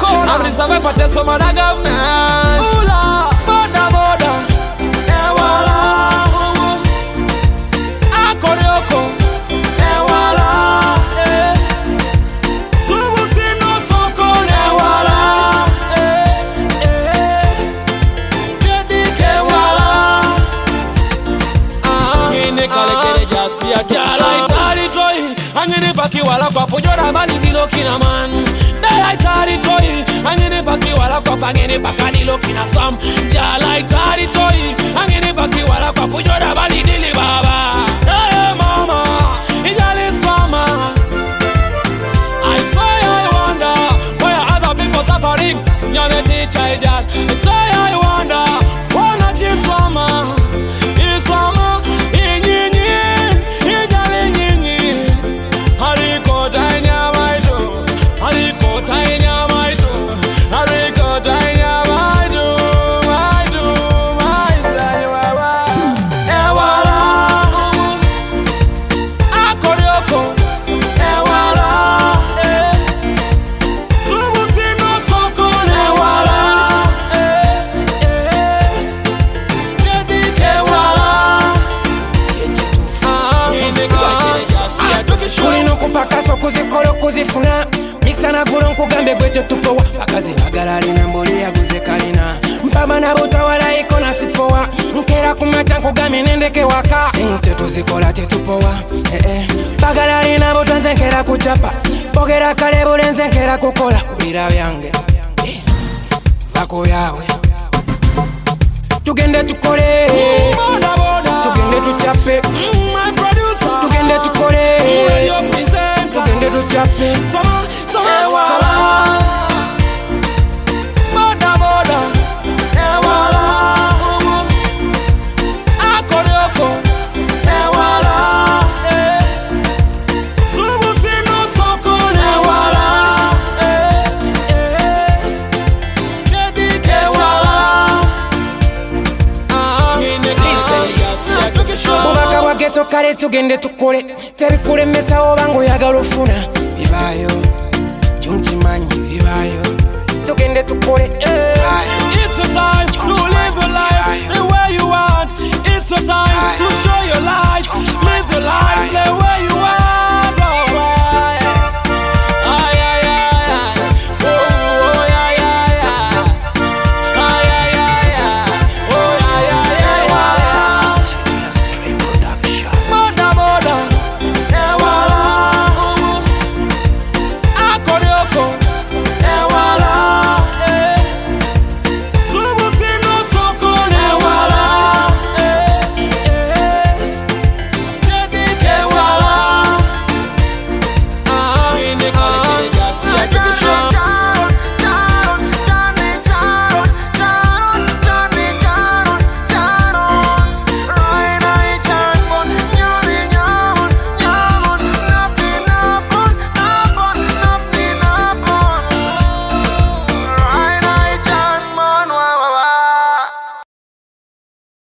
corner. I'm the survivor, tell some other government. Ula, boda boda, ewala, akorioko, ewala, eh. Subusino soko, ewala, eh, eh. Ewala. Hey mama, ijali swama. I swear I wonder why other people suffering. Nyame teacher ijal. I swear I wonder why not iswama. Iswama inyinyi ijali nyinyi. Hariko tanya maito. Hariko tanya maito. Hariko tanya maito. Maito maito Ewala. Akorioko. Ewala. Eh. Subusino soko ewala. Eh, eh. Ewala. Tulina okupakasa okuzikola okuzifuna misana gulo nkugambe gwe tetupowa bakazi bagala alina mboli yaguze kalina mpaba nabutawalaiko nasipowa nkera kumaca nkugambye nendeke waka sente tuzikola tetupowa eh, eh. Bagala alina butwa nze nkera kucapa bogera kale bulenze nkera kukola kulira byange Eh, vako byabwe tugende tukole Boda boda. Tugende tucape My producer. Tugende tukole Radio presenter. Tugende tucape Soma, soma, Ewala. soma. Boda boda. Ewala. Akorioko. Ewala. Eh. Subusino soko ewala. Eh, eh. Ewala. Ah, Bubaka bwa ghetto kale tugende tukole tebikulemesa oba ngaoyagala ofuna bibaayo kyonkimanyi bibaayo tugende tukole. It's your time to live your life the way you want. It's your time to